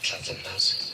Thlacam hna usih.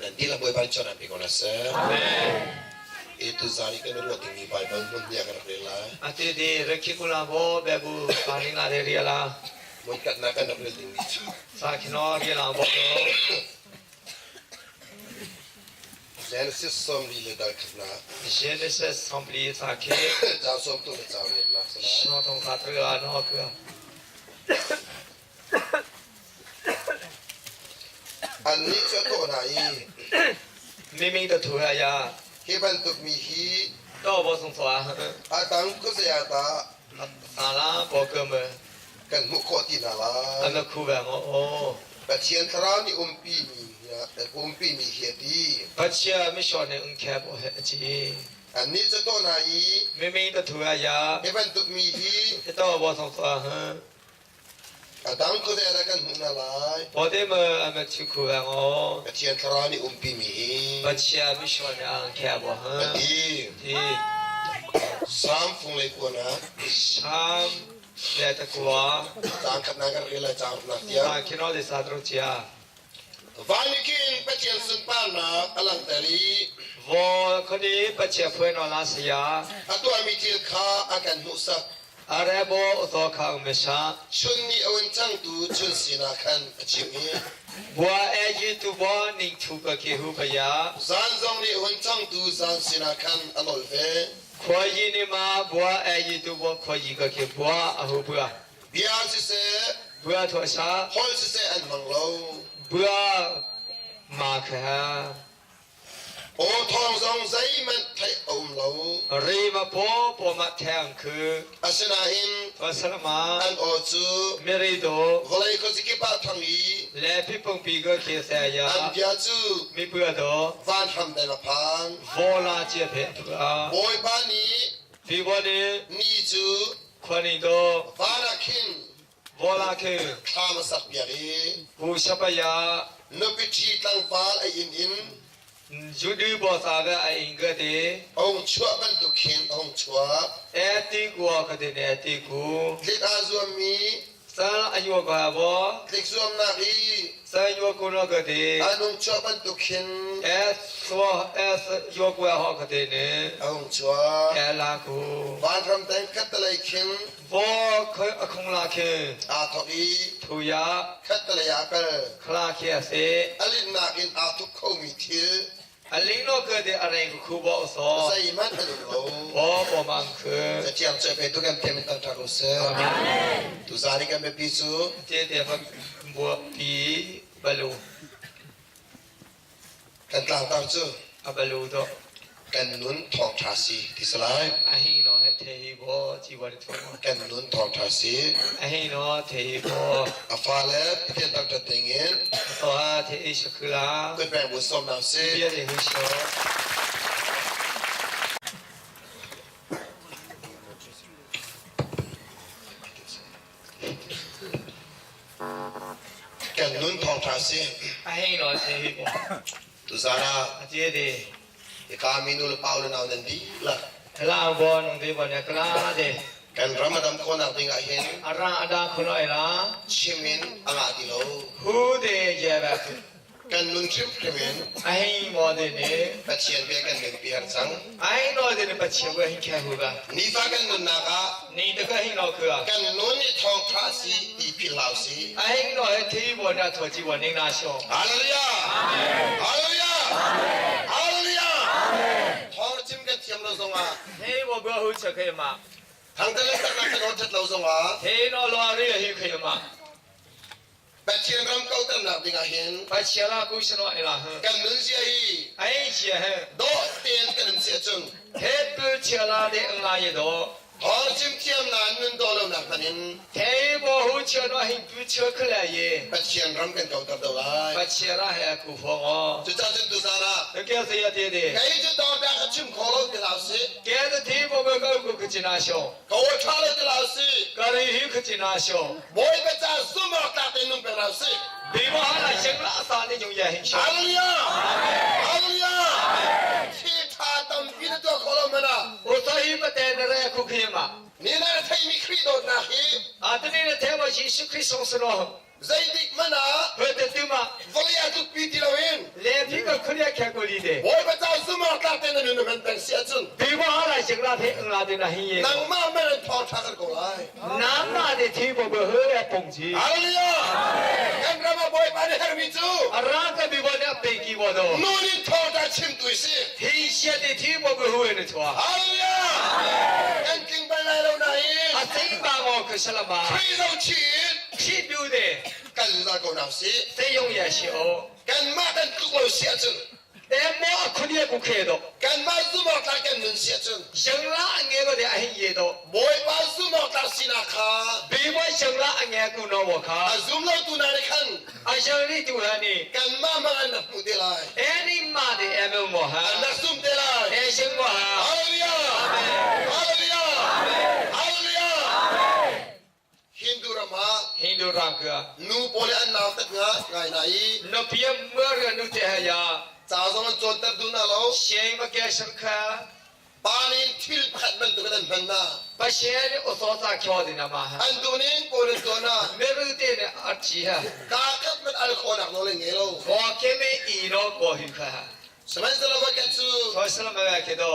Nan dihlak Bawipa nih chawnh pe ko hna seh. Itu zan i kan i ruah dingmi Baibal hmun hi a kan rak rel lai. Ati di rekhikula bo bebu paringa re riala. Hmunkhatnak kan rak rel dingmi cu. Sakhino riala bo Genesis sawmli le dal khatnak. Genesis sawmli sakhi. Caang sawm tu le caang riatnak si lai. Sawm thong sa no ka. Annih cu a tawh hna i, Miming ta thu ya. Hi bantuk mi hi To bo sung swa. a tang khuazei ah dah Ala bo ke me. kan hmuh khawh ti hna lai? Ana khu ba ngo o. Pathian thlarau nih umpi mi hi a ti. Pathian mission nih ungkhep he a ci. Annih cu tawh hna i Mimi ta thu a ya. Hi bantuk mi hi Hi to bo thong fa ha. A dang khuazei ah dah kan hmuh hna lai? Pote ma ama chu khu ang o. Pathian thlarau nih umpi mi hi Pathian mission nih angkhep ha. A ti. Ti. Sam fung le kuanak. Sam le takua. Caang khatnak kan rel lai caang ruknak tiang. Caang kino de sa tro chia. Van nih khin Pathian sunparnak a langhter i Vaw khoni Pathian phuai no la saya. A tuahmi thil kha a kan hmuhsak. Arebo utho kha umesha. Chun nih a un cangtu chun sinah khan a chim i Bua e yi tu bo ning thu ka ke hu baya. Zan zong nih a hun cangtu zan sinah khan a nawl ve. Khua yi ni ma bua e yi tu bo khua yi ka ke bua a hu bua. Bia siseh, Bua thua sa. Holh siseh an hmang lo. Bua ma kha. Aw thawng zong zeihmanh theih a um lo. Ri ma paw paw ma theng khu. Asinain Wasalama an aw cu Miri do vawlei khuazakip ah thang i le pipungpi ka khi se ya an bia cu mi bua do van hram deng a phan. Vola chia phe a Bawipa nih Vibo nih ni cu khuani do van ah khin vola khi thlam a sak piak i hu shapaya nupi ṭhi tlangval a inn in Judu bo sa ve a ing ka te a hung chuah bantuk khin a hung chuak. E ti kua ka te ne ti ku Tlik aa zuammi Sal a yu ka bo tlik zuamnak i Sa yu ku no ka te an hung chuah bantuk khin E so e yu ku ho ka te ne a hung chuak. E la ku Vanram teng khattelei khin Vo a khung la khi aa thawk i thu ya khattelei ah a kal. Khla khi a si. A linnak in aa thup khomi thil A ling no ke de a reng khu bo so. Zeihmanh an um lo. Bo bo mang khu. Cathiang cu pe tu kan thiam in tang ṭha ko seh. Tuzaan i kan biapi cu Te te fa bua pi balu. Kan tlangtar cu a balu to kan nun thawngṭha si ti si lai. A hi no he the hi bo ci wa thu. Kan nun thawngṭha si. A hi no the hi bo. A fale Pathian thangṭhat ding in To ha the i shakula. Kut peng bu som nang si. Bia de hu sho. Kan nun thawngṭha si. A hei lo se hi bo. Tuzaan ah A tie de. Hika mi nu le pa le nau nan dihlak. Tla bo nung de bo ne kla de. Kan ram a dam khawhnak ding ah hin Ara ada khuno ela. chim in a ngah ti lo. Hu de je ba. Kan nun hrimhrim in A hei mo de ne. Pathian bia kan nunpi har cang. Ai no de ne Pathian bia hin kha hu ba. Nifa kan nunnak ah Ni te ka hin lo khua. Kan nun i thawngṭha si ti philh hlah usih. A hing no he thi bo na tho chi bo ning na sho. Hallelujah! Hallelujah! Hallelujah! Thawng chim kan thiam lo zongah Thei bo bia hu che khe ma. Thangte le saknak kan on ṭhat lo zongah Thei no lo ri hi khe ma. Pathian ram kauternak ding ah hin Pathian la ku sino ila ha. Kan nun zia hi Ai chia he. Dawh tein kan um sia cun He pu chia la de ang la ye do. Thawng chim thiam na nun dawh lo nak hmanh in Thei bo hu chia no hing pu chia khla ye. Pathian ram kan kauter do lai. Pathian ra he ku fong o. Cucaah cun tuzaan ah Ke se ya te de. Kei cu dawr dah ka chim kho lo ti hlah usih. Ke te thi bo be ka ku ku china sho. Ka aw ṭha lo ti hlah usih. Ka ri hi ku china sho. Bawipa ca zum awk tlak tein nung peng hlah usih. Bi mo ha la sheng la sa ni jung ya hin sho. Hallelujah! Hallelujah! Thil ṭha tampi na tuah kho lo hmanh ah. O sa hi pa te na re ku khi ma. Ni na theimi Khrih dawtnak hi. A tani na the ma Jesuh Christ song sano. Zeitik hmanh ah vawlei ah tlukpi ti loin Bawipa ca zumh tlak tein na nun na hman peng si ahcun nangmah men in thawngṭha kan ko lai. Hallelujah! Kan ram ah Bawipa nih herhmi cu nun in thawngṭha chimtu i si. Hallelujah! Kan tling bal lai lo nain Khrih zohchih in Khrih du de kan zungzal ko hna usih. Te yong ya shi o. Kanmah kan tluk lo si ahcun Emo akhunia ku khe do. Kanmah zumh awk tlak kan nun si ahcun. Yangla ange ko de ahin ye do. Bawipa zumh awk tlak sinak kha. Biwa yangla ange ku no wo kha. A zum lo tu hna nih khan. A yang ni tu ha ni. Kanmah hmang an rak hmuh te lai. Eni ma de emo mo ha. An rak zum te lai. E sing mo ha. Hallelujah. Amen. Hallelujah. Amen. Hallelujah. Amen. Hindu ram ah Hindu ram ka nu pawl an nau tak nga ngai na i no pia mur nu te ha ya ca zong an cawnter duh na lo sheng ma ke shang kha pa nih thil pakhat bantuk in an hman na pa she ni o so sa kyo din ma ha an duh ning pawl an tuah na meru te ne a chi ha ka khat man al khawnak nawl an ngei lo ko ke me i no ko hi kha sihmanhsehlaw voikhat cu so salam ma ke do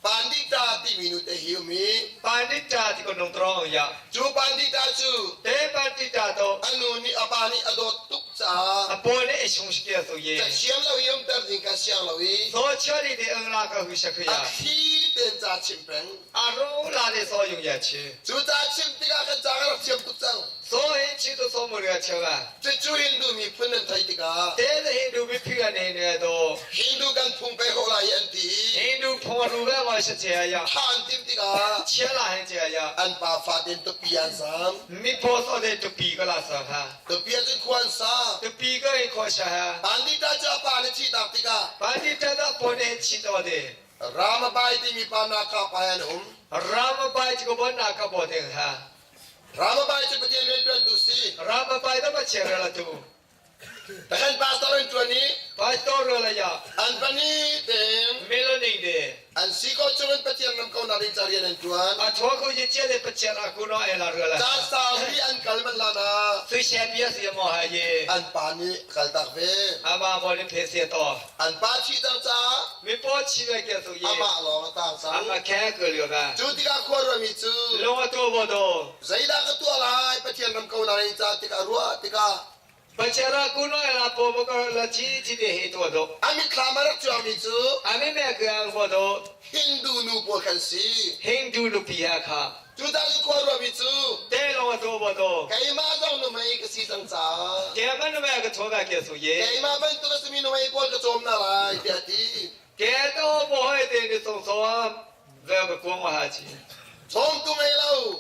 Pandita timi nu te hi um i Pandita ti ko nung trong ya cu Pandita cu te Pandita to a nu nih a pa nih a dawt tuk caah a paw nih a chung shkia so ye ca thiam lo i umter ding ka siang lo i so chia li de eng la ka hu sha a thli ten ca chim peng a ro la de so yung ya chi cu ca chim tikah kan ca ka rak thiam tuk cang So hi chi to so mu ria chewa. Cucu Hindu miphun nan theih tikah Te le Hindu miphun an hin ne do. Hindu kan phung pe ko lai an ti i Hindu phung ru ve ma sha che ya. Tha an tim tikah Chia la hin che ya. An pa fa ten tupi an sam. Mi po so de tupi ka la sa ha. Tupi an cun khua an sa. Tupi ka in khua sha ha. Pandita cu a pa ne chi tak tikah Pandita da po ne chi to de. Ramabai timi pa na ka pa an um. Ramabai ti ko bon na ka bo ding ha. Ramabai cu Pathian rianṭuantu si. Ramabai da ma chera la tu. Takhan pastor an ṭuan i Pastor la ya. An pani tein Meloning de. An si ko cungin Pathian ram ko na ding ca rian an ṭuan. A thua ko ye chia de Pathian a ku no e la la. Caan saupi an kal man la na. Sui she bia si mo ha ye. An pa nih kal tak ve. Ama mo ni phe se to. An pa thi cang caah Mi paw chi ve ke su ye. Amah lawng a tang cang. Ama khe ko liu ba. Cu tikah khua ruahmi cu Lung a tu bo do. Zeidah ka tuah lai Pathian ram ko na rin ca tikah ruah tikah Pathian ra ku no la po mo ko la chi chi de he to do. A mitthlam a rak cuangmi cu A mi me ke ang bo do. Hindu nu pawl khan si. Hindu nu pi ha kha. Cucaah cun khua ruahmi cu Te lawng a tu bo do. Keimah zong nuhmei ka si cang caah Ke man nu me ka tho ba ke su ye. Keimah bantuk a simi nuhmei pawl ka cawm hna lai tiah a ti. Ke to bo hoi te ni song so ve ka kuang ha chi. Cawmtu ngei lo.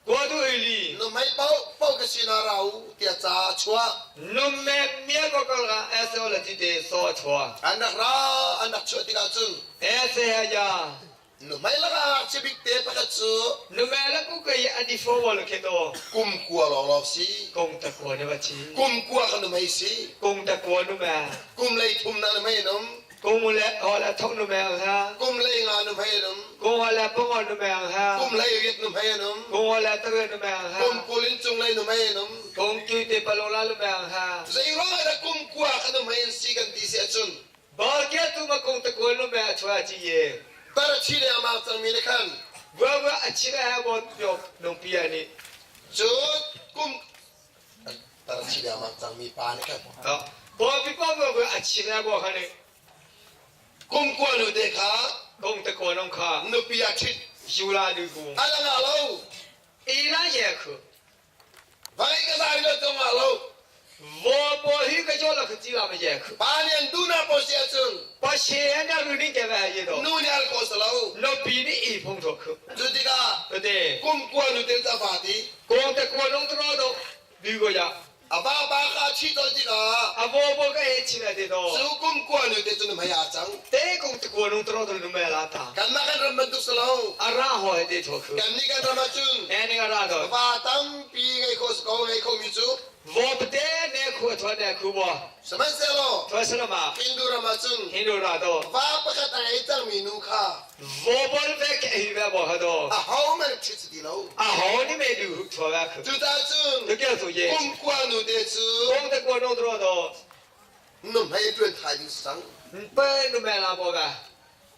Kua du ili. Nuhmei paoh paoh ka sin ah ra u tiah ca a chuah. Numme mia ko kal ga eso la ti te so a chua. An rak ra an rak chuah tikah cun Ese ha ya. Nuhmei lakah ngakchia bik te pakhat cu Nuhmei laku ka i an i fo wal khe to. Kum kua lawnglawng si. Kung ta kua ne ba chi. Kum kua ka nuhmei si. Kung ta kua nuhmei. Kum lei thum na nuhmei num. Kum le ho le thok nuhmei ang ha. Kum lei nga nuhmei num. Kum ho le pongo nuhmei ang ha. Kum lei riat nuhmei num. Kum ho le tare nuhmei ang ha. Kum kulin cung lei nuhmei num. Kum tu te palong la nuhmei ang ha. Zei ruang ah kum kua ka nuhmei si kan ti si ahcun Balkia tu ma kung ta kuan no me a chua chi ye. Tar a chi le a mak cangmi nih khan Wa wa a chi ha bo yo nong pi ani. Cu kum tar a chi le a mak cangmi pa nih khan Bo pi pa bo wa a chi ha bo kha ni. Kum kua nu te kha kung ta kuan nong kha nupi a ṭhit yu la nu ku. A la nga lo. E la ye khu. Vai ka zai lo tong lo. Wo bo hi ka jo la khachi la ma ye khu. Pa ni an du na po si achun. Pa she an na ru ni ke ba ye do. Nu ni al ko sa lo. No pi ni i phong tho khu. Chu ti ka. Te. Kum kwa nu te ta fa ti. Kong te kwa nong tro do. Bi go ya. A ba ba ka chi tol ti ka. A bo bo ka he chi na te do. Su kum kwa nu te chu nu ma ya chang. Te kong te kwa nong tro do nu ma la ta. Kan ma kan ram ban tu sa lo. A ra ho he te tho khu. Kan ni kan ram achun. E ni ka ra do. Va tampi ngei kho ko ngei kho mi cu. Vo pte ne khu thwa ne khu bo. Sihmanhsehlaw Thwa salama. Hindu ram ahcun Hindu ra do. Va pakhat a ngei cangmi nu kha Vo bol ve ke hi ve bo ha do. A ho man ṭhit si ti lo. A ho ni me du thwa ve khu. Cucaah cun Tu ke su ye. Kum kua nu te cu Kong te kwa no dro do. Nu hmei ṭuan thai ding si cang. Pe nu me la bo ga.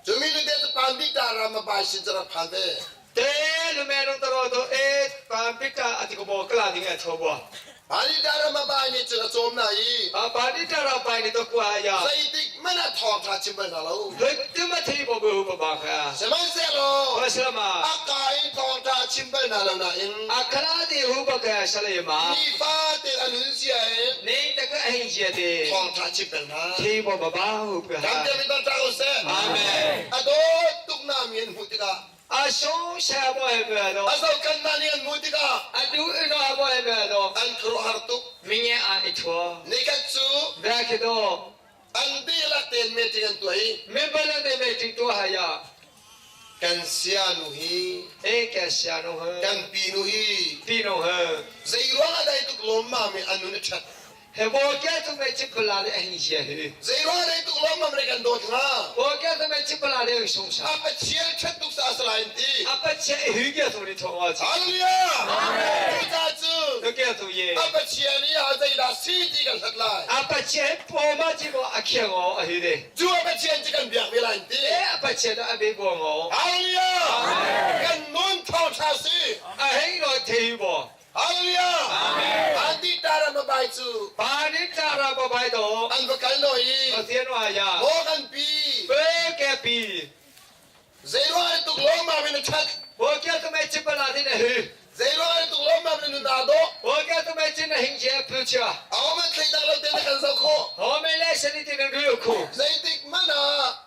Cu mi nu te cu Pambita ram a bai sin cu rak phan ve. Te nu me no tro do e Pambita ati ko bo kla ding e tho bo. Panita ram a bai nih cun a cawm na i A Panita ra bai ni to kwa ya. Zeitik hmanh ah thawngṭha chim bal hna lo. Hoi ma thei bo bu ba ba kha. Sihmanhsehlaw Wasalama. A ka in thawngṭha chim bal hna lo nain A khala ti hu ba ka shalema. Nifate a nun sia in Ning ta ka hei jia te. Thawngṭha chim peng hna. Thei bo ba ba hu pe Kan ha. tiang in thawngṭha ko seh. Amen. A dawt tuk na mi an hmuh tikah A sung sha bo he be do. a zohkhan na nih an hmuh tikah A du ino ha bo he be do. an khuaruahhar tuk. Minge a i thua. Nikhat cu Ba khi do. an dihlak tein meeting an tuah i Me bala ne meeting tu ha ya. Kan sianu hi E ka sianu he. Kan pinu hi Pinu he. Zei ruang ah dah hi tuk lawmmam i an nun a ṭhat? He bo kya tu me chipala le ahi sia hi. Zei ruang ah dah hi tuk lawmmam re kan dawt hnga? Bo kya tu me chipala le sung sa. A Pathian ṭhat tuk sa a lai ti. A Pathian hi kya tu ni thong wa chi. Hallelujah! Cucaah cu To kya tu ye. a Pathian i a zeidah si ti kan hlat lai. A Pathian po ma chi bo a khiang o a hi de. Cu a Pathian cu kan biak ve lai ti. E a Pathian a be bo ngo. Hallelujah! Kan nun thawngṭha si. A hei lo thei bo. Hallelujah! An ti tara ma bai cu. Pa ni tara ba bai do. An va kal lo i. Pathian wa ya. Maw kan pi. Pe ke pi. Zeiruang tuk lawm ma min a ṭhat. Bo kia tu mai chipala din a hu. Zeiruang tuk lawm ma min na do. Bo kia tu mai chin na hing che pu chia. Aw man thlei dang lo te na kan zo kho. Ho me le sani ti nan ru khu. Zeitik mana.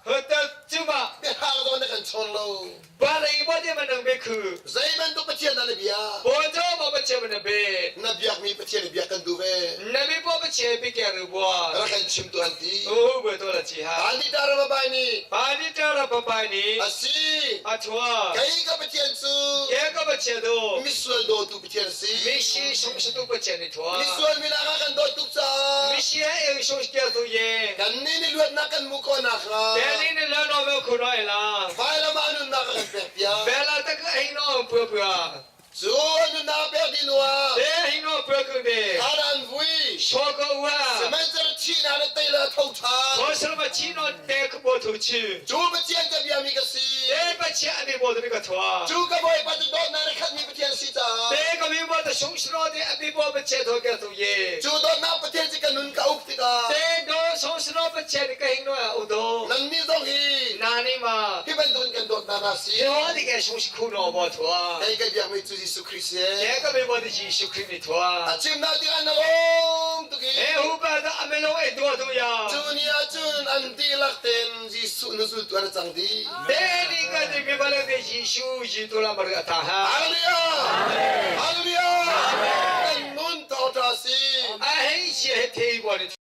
Hotel chuma. Biahang do na kan chawn lo. Ba lei ba de man nang be khu. Zei bantuk Pathian dah na bia? Bo jo ma ba che man be. Na biakmi Pathian i biak kan duh ve. Na mi bo ba che bi ke ru bo. Rak kan chim tu an ti. U bo to la chi ha. Ani ta ra bai ni. Pa ni ta ra pa ni. Asi. A thua. Kai ka Pathian cu. Ke ka Pathian do. Misual dawtu Pathian si. Mishi sung tu Pathian ni thua. Misual mi lak ah kan dawt tuk caah. Mishi e sung ke tu ye. Kan ni ni luatnak kan mu ko nak la. Te ni ni la no me khu noi la. Vai la ma nunnak a kan pek piak. Bela tak ai no pua pua. Cu nunnak pek di nua. Te hi no pua ku de. Haran vui. Sho ko wa. Sihmanhsehlaw thihnak le tei le tho ṭhan. Ho sal ma chi no te ku bo thu chi. Cu Pathian ka biami ka si. Te Pathian ami bo tu ka thua. Cu ka Bawipa cu dawtnak le khatmi Pathian si caah. Te ka mi bo ta sung sro te ami bo pa che tho ka tu ye. Cu dawtnak Pathian cu ka nun ka uk tikah. Te do sung sro pa che ka hing no a u do. Nan nih zong hi. Na ni ma. Hi bantukin kan dawtnak a si. Yo ti ke sung khu no bo thua. Kei ka biakmi cu Jesuh Khrih si. Te ka mi bo ti Jesuh Khrih ni thua. A chimnak tikah na lawm tuk i. E hu pa da amelo e dua tu ya. Cu ni ah cun an dihlak tein Jesuh na zultu an cang dih. Te ni ka ti mi bala te Jesuh ji tu la mar ta ha. Hallelujah! Hallelujah! Kan nun thawngṭha si. A hei si he thei bo ni.